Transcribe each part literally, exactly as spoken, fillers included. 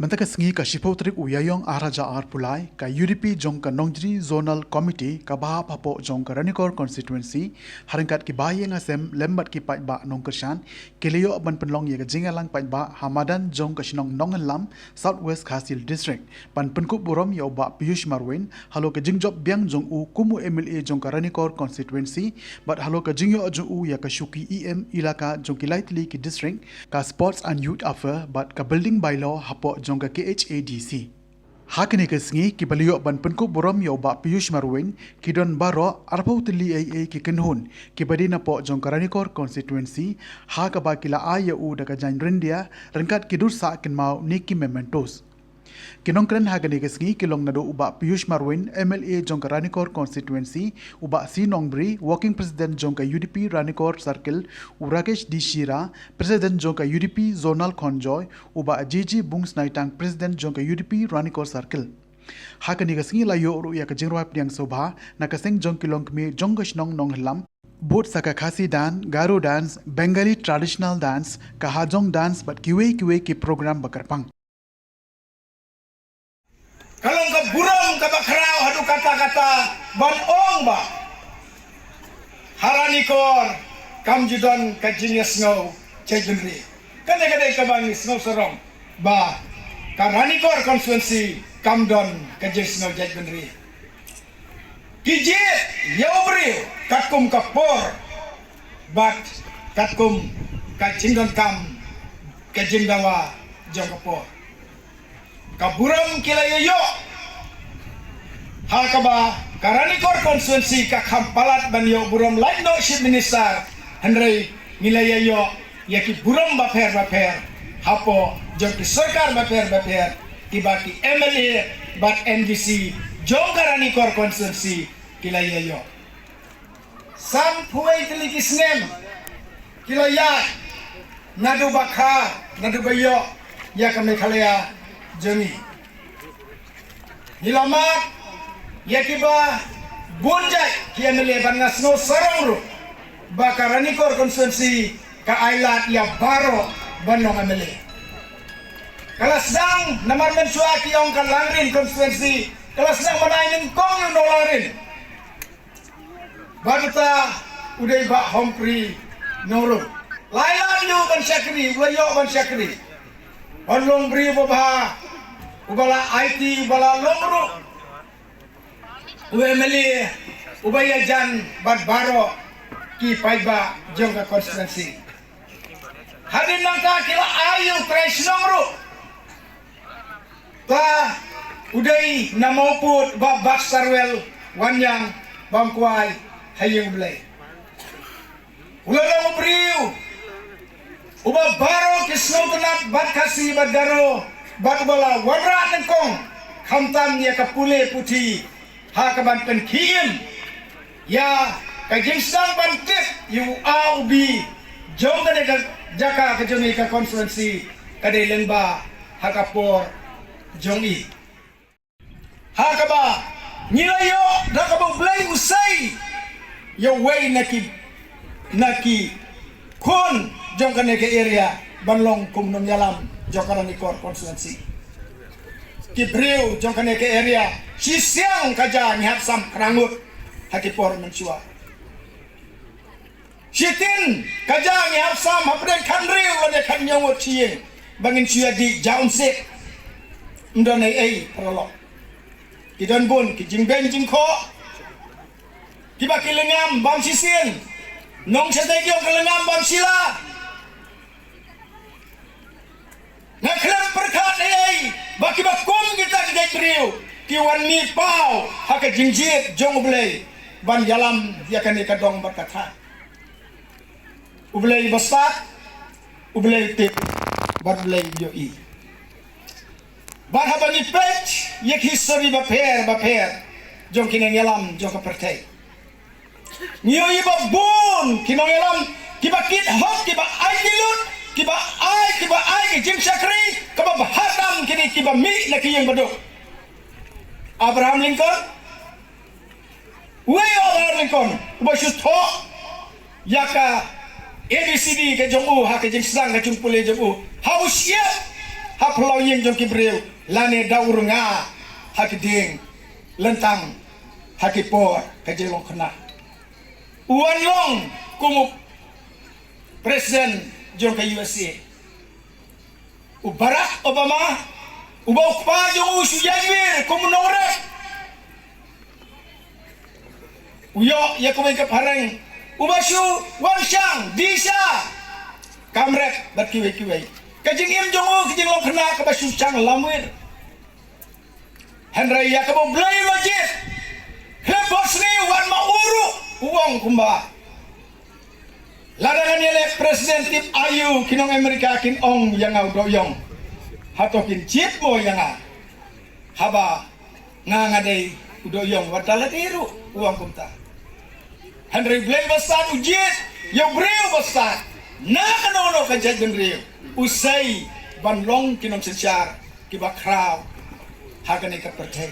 Mynta ka sngi ka shiphew tarik u Ïaïong ar hajar arphew lai, ka U D P jong ka Nongjri Zonal Committee kaba hap hapoh jong ka Ranikor Constituency, ha ryngkat ki ba ïing hasem lem bad ki paidbah nongkyrshan, ki la ïoh ban pynlong ïa ka jingïalang paidbah ha madan jong ka shnong Nonghyllap, South West Khasi Hills District, ban pynkup burom ïa u Bah Piyush Marwein halor ka jingjop biang jong u kum u M L A jong ka Ranikor Constituency, bad halor ka jingïoh jong u ïa ka shuki E M Elaka jong ki lai tylli ki district, ka Sports and Youth Affair bad ka Building Bylaw hapoh jong ka K H A D C. Ha kane ka sngi, kiba la ïoh ban pynkup burom ïa u Bah Piyush Marwein ki don baroh arphew tylli ei ei ki kynhun, kiba dei na poh jong ka Ranikor Constituency, ha kaba ki la ai ïa u da ka jaiñ ryndia ryngkat ki dur sah kynmaw ne ki mementos. Ki nongkren ha kane ka sngi ki long naduh u Bah Piyush Marwein, M L A jong ka Ranikor Constituency, u Bah C Nongbri, Working President jong ka U D P Ranikor Circle, u Rakesh D Shira, President jong ka U D P Zonal Khonjoy, u Bah J J Bungsnaitang, President jong ka U D P Ranikor Circle. Ha kane ka sngi la ïoh ruh ïa ka jingrwai pdiang sngewbha na ka seng jong ki longkmie jong ka shnong Nonghyllap, bud sa ka Khasi dance, Garo dance, Bengali traditional dance, ka Hajong dance bad kiwei kiwei ki program ba kyrpang. Ka long ka burom kaba khraw haduh katta katta ban ong ba ha Ranikor kam ju don ka jingïasngew jaitbynriew. Kane ka dei kaba ngi sngew sarong ba ka Ranikor constituency kam don ka jingsngew jaitbynriew. Ki jied ïa u briew katkum ka por bad katkum ka jingdonkam, ka jingdawa jong ka por. Ka burom ki la ïa ïoh ha kaba ka Ranikor constituency ka kham palat ban ïoh burom lait noh Chief Minister, hynrei ngi la ïa ïoh ïa ki burom bapher bapher hapoh jong ki sorkar bapher bapher, kiba ki M L A bad M D C jong ka Ranikor constituency ki la ïa ïoh. Sanphew wei tylli ki snem ki la ïaid naduh ba kha, naduh ba ïoh ïa ka Meghalaya jong ngi. Ngi la mad ïa kiba bun jait ki M L A, bad nga sngew sarong ruh ba ka Ranikor constituency ka ai lad ïa baroh ban long M L A. Ka la sdang namar mynshuwa ki ong ka Langrin constituency ka la sdang ban ai nyngkong ïa u nong Langrin. Bad uta u dei Bah Humphrey Nongrum. La ai lad ïa u ban shakri, u la ïoh ban shakri, ban long briew babha, uba la aiti, uba la long ruh u M L A uba ïajan bad baroh ki paidbah jong ka constituency. Hadien nangta ki la ai ïa u trai shnong ruh. Ba u dei na Mawpud, Bah Baxterwell Wanniang, Bamkwai ha ïing U Blei. U la long u briew uba baroh ki sngewtynnat bad Khasi bad Garo, bad uba la wanrah nyngkong khamtam ïa ka pule puthi ha kaban pynkhie im ïa ka jingsdang ban tip ïa u A u B jong kane ka jaka ka jong ngi, ka constituency, ka dei lyngba ha ka por jong i. Ha kaba ngi la ïoh da kaba U Blei u sei ïa uwei na ki, na ki khun jong kane ka area ban long kum nongïalam jong ka Ranikor constituency. Ki briew jong kane ka area, shisien ka jaka ngi hap sam khrang ngut ha ki por mynshuwa. Shitin ka jaka ngi hap sam hapdeng khathynriew lane khathynñiew ngut shi ïing ba ngin shu ïa dih ja umsik. Ym don ei ei paralok. Ki don bun ki jingbeiñ jingkhoh kiba ki lyngngam bam shisien. Nongshakri ki ong ka lyngngam bam shila. Nga khlem pyrkhat ei ei ba kiba kum kita ki jaitbynriew ki wan mih paw ha ka jingjied jong U Blei ban ïalam ïa kane ka dong bad ka thaiñ. U Blei ba stad, U Blei tip bad U Blei ïohi. Bad haba ngi peit ïa ki histori bapher bapher jong ki nongïalam jong ka pyrthei, ngi ïohi ba bun ki nongïalam kiba kit hok, kiba ai ki lut, kiba ai, kiba ai ki jingshakri kaba bha tam, ki dei kiba mih na ki ïing baduk. Abraham Lincoln, uwei u Abraham Lincoln uba shu thoh ïa ka A B C D ka jong u ha ka jingsdang ka jingpule jong u ha u shyiap, ha phyllaw ïing jong ki briew, lane da u rnga ha ki dieng lyntang ha ki por ka jinglong khynnah. U wan long kum u president jong ka U S A. U Barack Obama, uba u kpa jong u shu ïaid wir kum u nongrep. U ïoh ïa kawei ka phareng uba shu wan shang, disha, kam rep bad kiwei kiwei. Ka jingim jong u, ka jinglong khynnah kaba shu shang lamwir. Hynrei ïa kaba U Blei u la jied, khlem poi sngi u wan ma u ruh, u ong kumba, lada ngan ïaleh president tip aïu, ki nong Amerika kin ong ïa nga u dohïong. Hato kin jied mo ïa nga haba nga, nga dei u dohïong? Wat la dei ruh, u ong kumta. Hynrei U Blei ba stad u jied ïa u briew ba stad na kano kano ka jaitbynriew, u sei ban long ki nongsynshar kiba khraw ha kane ka pyrthei.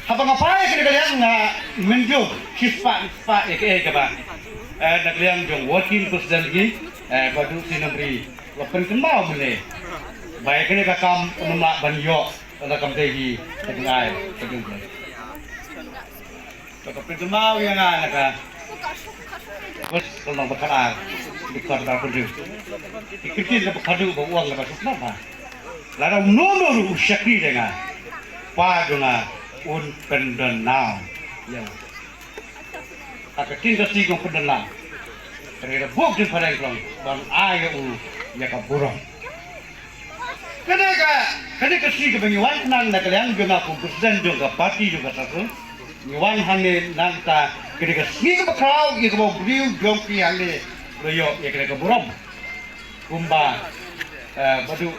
Haba nga phai kane ka liang, nga mynjur shispah, shispah ïa kaei kaba, eh, na ka liang jong working president ngi, eh, Bah Duh Syiem Nambri, la pynkynmaw mynne ba ïa kane ka kam ym lah ban ïoh lada kam dei hi ka jingai ka jong U Blei. Ka, ka pynkynmaw ïa nga na ka, bad ka long ba khatar, dkhot ba khatar. Ki ktien kaba khatduh ba u ong kaba suk na ba, lada uno uno ruh u shakri da nga, Kpa jong nga un pyndonlang ïa u. Ha ka ktien Khasi ka ong pyndonlang. Ka dei ka bok jingphareng ka long ban ai ïa u ïa ka burom. Kane ka, kane ka sngi kaba ngi wan khnang na ka liang jong nga kum president jong ka party jong ka sasong, ngi wan hangne nangta, kane ka sngi kaba khraw ïa kaba u briew jong ki hangne la ïoh ïa kane ka burom. Kumba, eh, Bah Duh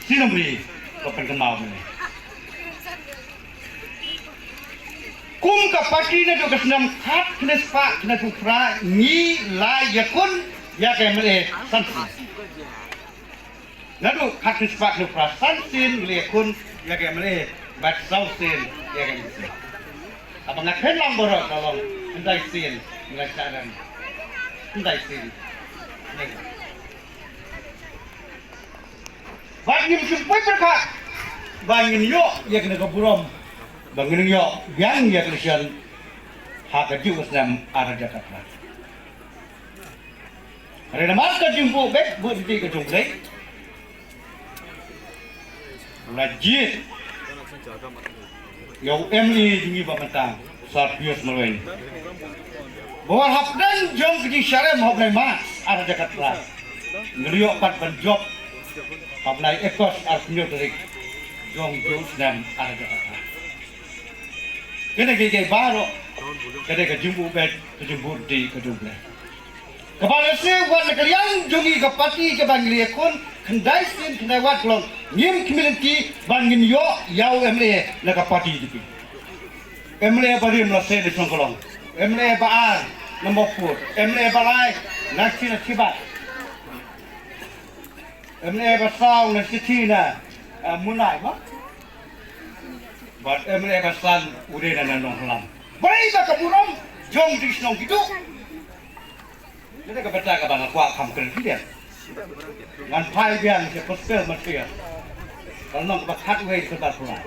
Syiem Nambri la pynkynmaw mynne. Kum ka party naduh ka snem khat khyndai spah khyndai phew phra ngi la ïakhun ïa ka M L A san sien. Naduh khat khyndai spah khyndai phew phra san sien ngi la ïakhun ïa ka M L A bad saw sien ïa ka M D C. Haba nga khein lang baroh ka long khyndai sien ngi la shah rem. Khyndai sien. Bad ngim shym poi pyrkhat ba ngin ïoh ïa kane ka burom, ba ngin ïoh biang ïa ka election ha kajuh ka snem ar hajar khatphra. Hynrei namar ka jingbuh beit buh dei ka jong U Blei, la jied ïa u M L A jong ngi ba mynta, Sir Pius Marwein. Ba war hapdeng jong ka jingshah rem ha u bnai March ar hajar khatphra, ngi la ïoh pat ban jop ha u bnai August arphew hynñiew tarik jong u snem ar hajar khatphra. Kane ka dei baroh, kane ka jingbuh beit, ka jingbuh dei ka jong U Blei. Kaba lehse wat na ka liang jong ngi ka party kaba ngi la ïakhun khyndai sien khyndai wat ka long, ngim khmih lynti ban ngin ïoh ïa u M L A na ka party U D P. M L A ba rim la sien na Shnong Kalong. M L A ba ar na Mawphut. M L A ba lai na Chin na Chibat. M L A ba saw na Chin na, eh, Munai ma. Bad M L A ba san u dei na Nonghalam. Balei ba ka burom jong ki shnong ki duk? Kata ka bynta kaba nga kwah kham kren phi biang. Ngan phai biang sha Gospel Mathaios, ka lynnong kaba khatwei, dkhot ba phra.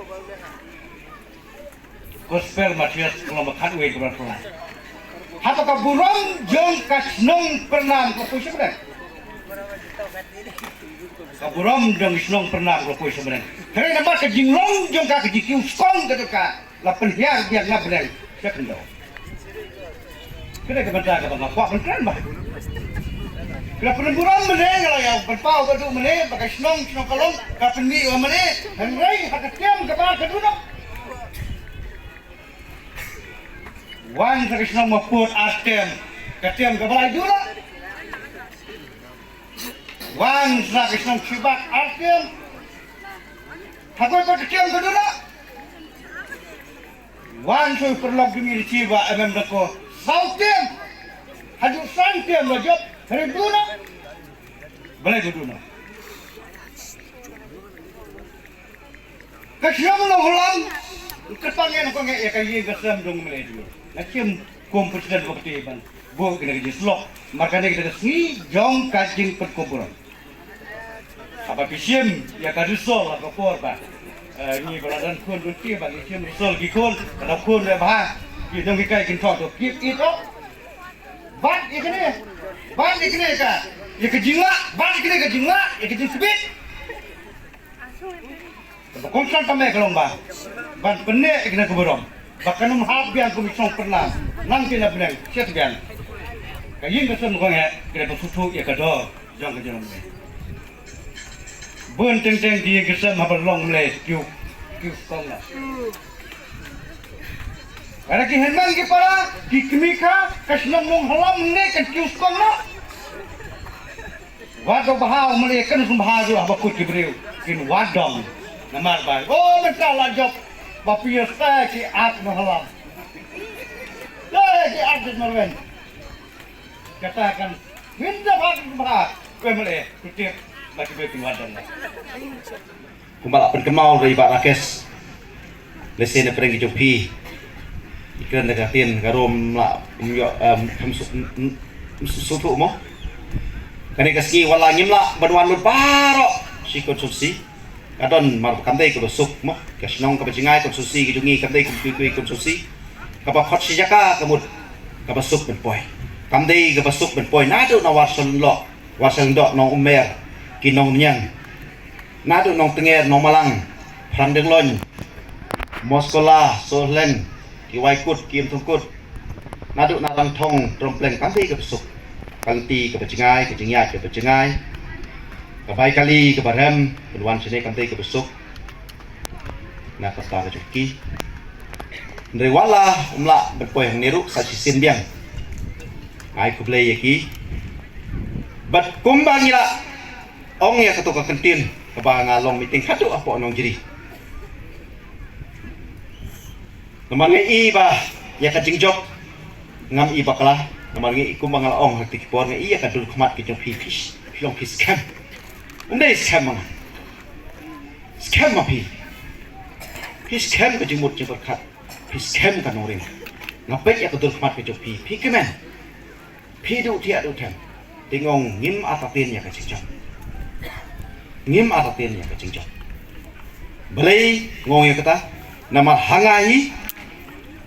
Gospel Mathaios, ka lynnong ba khatwei, dkhot ba phra. Haba ka burom jong ka shnong Pyrnam ka poi sha bneng. Ka burom jong ka shnong Pyrnam ka poi sha bneng. Hynrei namar ka jinglong jong ka, ka jingkiew skong ka jong ka, la pynhiar biang na bneng sha khyndew. Kane ka bynta kaba nga kwah ban kren bha. Ka la pynburom mynne, nga la ïa pynpaw ba duh mynne ba ka shnong, shnong Kalong ka pynmih ïa u M L A, hynrei ha ka term kaba ar ka duna. Wan sa ka shnong Mawphut ar term, ka term kaba lai duna. Wan sa ka shnong Chibat ar term. Ha kawei pat ka term ka duna. Wan sa u paralok jong ngi Chibat, em em da ko saw term. Haduh san term ba jop, hynrei duna. Balei ba duna? Ka shnong Nonghalam, kyrpang ïa nongkong ïa ka ïing ka sem jong u M L A jong ngi. Nga shim kum president ka party ban buh kane ka jingsyllok. Namar kane ka dei ka sngi jong ka jingpynkup burom. Ba phi shim ïa ka result ha ka por ba, eh, ngi ba la don khun ruh ki ba ngi shim result ki khun, ka la khun leh bha. Ki nonghikai kin thok to keep it up. Bat ïa kane, bat ïa kane ka, ïa ka jinglah, bat ïa kane ka jinglah, ïa ka jingsbit. Ba kongsan ka me ka long ba ban pyneh ïa kane ka burom ba kan ym hap biang kum i song pynlang nang kine bneng shet biang. Ka ïing ka sem kong eh kane ba suthu ïa ka dor jong ka jong me. Bun teng teng ki ïing ki sem haba long mle kiew kiew skong la. Ada ki hynmen ki para ki kmie ka ka shnong Nonghalam ne kan kiew skong la. Wat dong bha u mle kan sum bha ju haba kut ki briew kin wat dong. Namar ba o mynta la jop ba phi ïa ki at Nonghalam. Ki at Nonghalam. Kata kan ngin da bha ki bha. Ko mle kutip ba ki briew kin wat dong. Kumba la pynkynmaw da i Bah Rakesh. Lehse na pdeng ki jong phi. I kren da ka ktien ka rom la um ïoh um kham suk um suk mo. Kane ka sngi wat la ngim lah ban wan lut baroh shi konstituensi. Ka don mar kam dei kaba suk mo. Ka shnong kaba jngai konstituensi ki jong ngi kam dei kum kiwei kiwei konstituensi. Kaba khot shi jaka ka mut kaba suk ban poi. Kam dei kaba suk ban poi naduh na Warsaw Lyngdoh, Warsaw Lyngdoh, Nongummer, ki Nongniang. Naduh Nongtnger, Nongmalang, Phrang Diengloin, Moskola, Sohleng, ki Waikut, ki Imthongkut. Naduh na Rangthong, Trompleng, kam dei kaba suk. Ka lynti kaba jngai, ka jingïaid kaba jngai. Ka bai kali kaba rem, ban wan shane kam dei kaba suk. Na ka bynta ka jong ki. Hynrei wat la um lah ban poi hangne ruh sa shisien biang. Nga ai khublei ïa ki. Bad kumba ngi la ong ïa kato ka kyntien kaba nga long meeting haduh hapoh Nongjri. Namar nga i ba ïa ka jingjop ngam i bakla. Namar nga i kumba nga la ong ha kito ki por nga i ïa ka dur khmat ki jong phi, phi long phi skhem. Um dei skhem ma nga. Skhem ma phi. Phi skhem ka jingmut jingpyrkhat. Phi skhem ka nongrim. Nga peit ïa ka dur khmat ka jong phi, phi kmen. Phi duh thiah duh them. Te nga ong ngim artatien ïa ka jingjop. Ngim artatien ïa ka jingjop. Balei nga ong ïa kata? Namar ha nga hi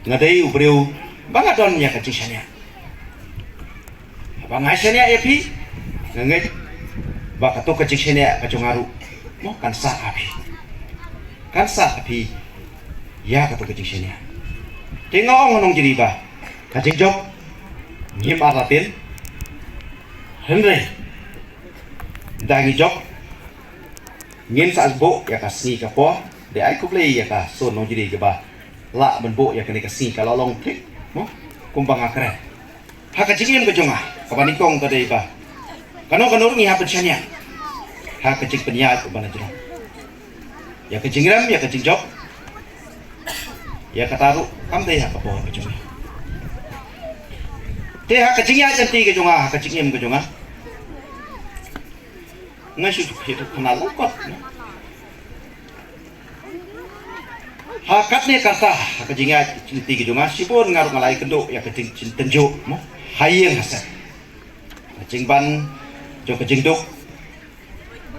nga dei u briew ba nga don ïa ka jingshaniah. Haba nga shaniah ïa phi nga ngeit ba kato ka jingshaniah ka jong nga ruh mo kan sah ha phi. Kan sah ha phi ïa kato ka jingshaniah. Te nga ong ha Nongjri ba ka jingjop ngim artatien. Hynrei da ngi jop ngin sa buh ïa ka sngi ka por. Dei ai khublei ïa ka Sohn Nongjri kaba lah ban buh ïa kane ka sngi ka la long thik mo kumba nga kren. Ha ka jingim ka jong nga kaba nyngkong ka dei ba kano kano ruh ngi hap ban shaniah ha ka jingpynïaid uba na jrong. Ïa ka jingrem ïa ka jingjop ïa kata ruh kam dei ha ka bor ka jong nga. Te ha ka jingïaid lynti ka jong nga, ha ka jingim ka jong nga, nga shu khie tu khana lengkot. Ha katne kata ha ka jingïaid lynti ka jong nga shibun nga ruh nga la ïakynduh ïa ka jingtynjuh mo ha ïing ha sem. Ka jingban jong ka jingduk,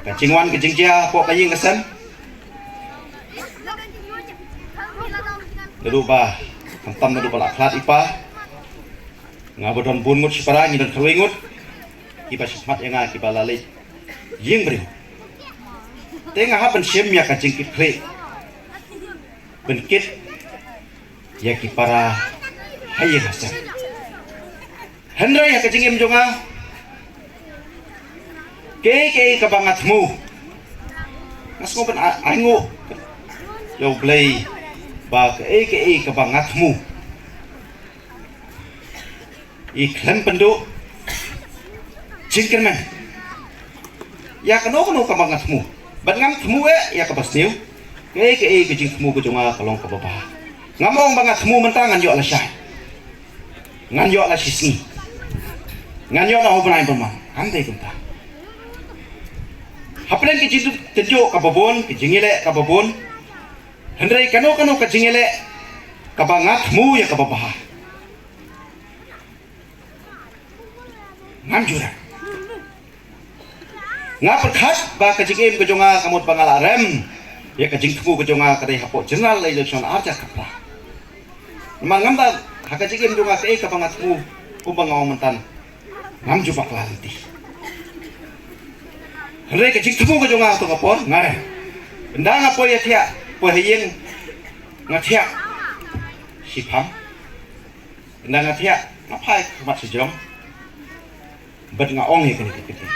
ka jingwan ka jingjia hapoh ka ïing ka sem. Naduh ba khamtam naduh ba la khlad i pa, nga ba don bun ngut shipara, ngi don khatwei ngut kiba shakhmat ïa nga kiba la leit ïing briew. Te nga hap ban shim ïa ka jingkitkhlieh ban kit ïa ki para ha ïing ha sem. Hynrei ha ka jingim jong nga kaei kaei kaba nga thmu, nga sngew ban ai, ainguh ïa U Blei ba kaei kaei kaba nga thmu i khlem pynduh jingkyrmen ïa kano kano kaba nga thmu. Bad ngam thmu eh ïa kaba sniew. Kaei kaei ka jingthmu ka jong nga ka long kaba bha. Ngam ong ba nga thmu mynta ngan ïoh lashai, ngan ïoh lashisngi, ngan ïoh na u bnai bymman. Kam dei kumta. Hapdeng ka jingtynjuh kaba bun, ka jingïaleh kaba bun, hynrei kano kano ka jingïaleh kaba nga thmu ïa kaba bha, ngam ju rem. Nga pyrkhat ba ka jingim ka jong nga ka mut ba nga la rem ïa ka jingthmu ka jong nga ka dei hapoh general election ar hajar khatphra. Namar ngam da ha ka jingim jong nga kaei kaba nga thmu kumba nga ong mynta ngam ju bakla lynti. Hynrei ka jingthmu ka jong nga ha kato ka por nga rem. Ynda nga poi ïa thiah, poi ha ïing nga thiah shiphang. Ynda nga thiah nga phai khmat shajrong. Bad nga ong ïa kane ka ktien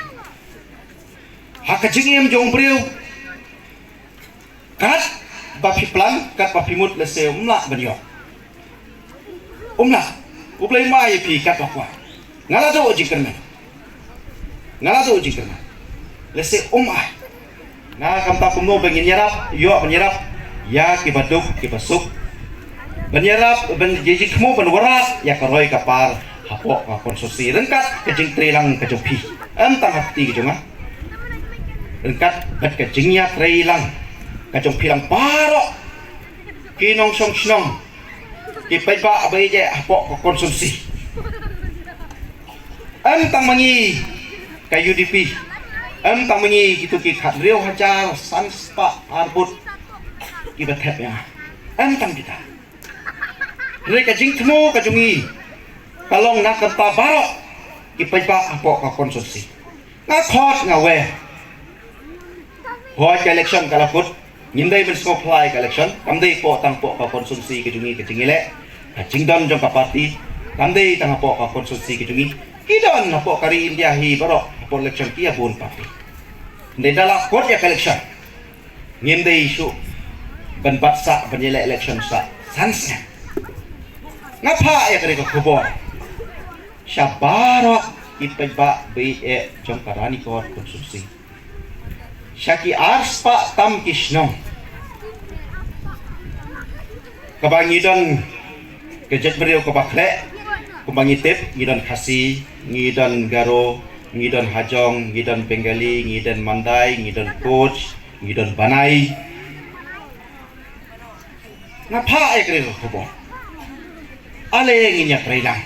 ha ka jingim jong u briew. Katba phi plan, katba phi mut, lehse um lah ban ïoh. Um lah. U Blei um ai ïa phi katba kwah. Nga la duh jingkyrmen. Nga la duh jingkyrmen. Lehse um ai. Nga kam ta kumno ba ngin ïarap, ïoh ban ïarap ïa kiba duk kiba suk. Ban ïarap, ban ïa jingthmu ban wanrah ïa ka roi ka par hapoh ka constituency ryngkat ka jingtreilang ka jong phi. Em tang ha kti ka jong nga. Ryngkat bad ka jingïatreilang ka jong phi lang baroh ki nongshong shnong, ki paidbah ba ïeit hapoh ka constituency. Em tang ma ngi ka U D P, em tang ma ngi kito ki khathynriew hajar san spah arphew kiba thep ïa nga. Em tang kita. Hynrei ka jingthmu ka jong ngi ka long na ka bynta baroh ki paidbah hapoh ka constituency. Nga khot nga wer. Hooid, ka election ka la kut. Ngim dei ban sngewphylla ïa ka election. Kam dei hapoh tang hapoh ka constituency ka jong ngi, ka jingïaleh, ka jingdon jong ka party. Kam dei tang hapoh ka constituency ka jong ngi. Ki don hapoh ka ri India hi baroh hapoh election ki ïa bun party. Hynrei da la kut ïa ka election, ngim dei shuh ban bat sah, ban ïaleh election sah san snem. Nga phah ïa kane ka khubor sha baroh ki paidbah ba ïeit jong ka Ranikor constituency, sha ki ar spah tam ki shnong. Kaba ngi don ka jaitbynriew kaba khleh, kumba ngi tip, ngi don Khasi, ngi don Garo, ngi don Hajong, ngi don Bengali, ngi don Mandai, ngi don Koch, ngi don Banai. Nga phah ïa kane ka khubor. Ale ngin ïatreilang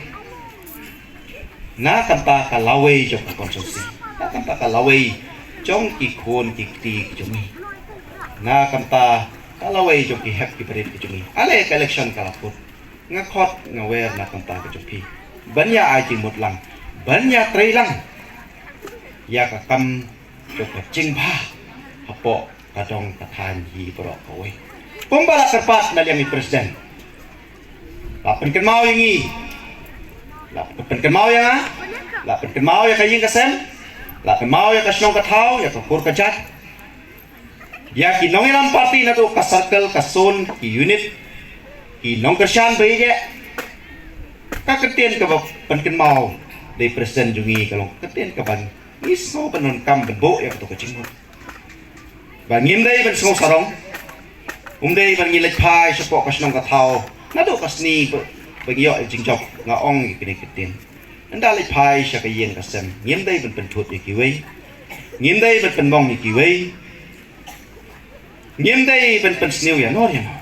na ka bynta ka lawei jong ka constituency, na ka bynta ka lawei jong ki khun ki kti ki jong ngi, na ka bynta ka lawei jong ki hep ki barit ki jong ngi. Ale ka election ka la kut. Nga khot nga wer na ka bynta ka jong phi ban ïa ai jingmut lang, ban ïatreilang ïa ka kam jong ka jingbha hapoh ka dong ka thaiñ hi baroh kawei. Kumba la kyrpad na liang i president, la pynkynmaw ïa ngi, la pynkynmaw ïa nga, la pynkynmaw ïa ka ïing ka sem, la kynmaw ïa ka shnong ka thaw, ïa ka kur ka jait, ïa ki nongïalam party naduh ka circle, ka zone, ki unit, ki nongkyrshan ba ïeit. Ka ktien kaba pynkynmaw da i president jong ngi ka long ka ktien kaba ngi sngew ban donkam ban buh ïa kato ka jingmut. Ba ngim dei ban sngew sarong, um dei ban ngi leit phai shapoh ka shnong ka thaw naduh ka sngi ba, ba ngi ïoh ïa jingjop. Nga ong ïa kine ki ktien, ynda leit phai sha ka ïing ka sem, ngim dei ban pynthut ïa kiwei, ngim dei ban pynmong ïa kiwei, ngim dei ban pynsniew ïa no ïa no.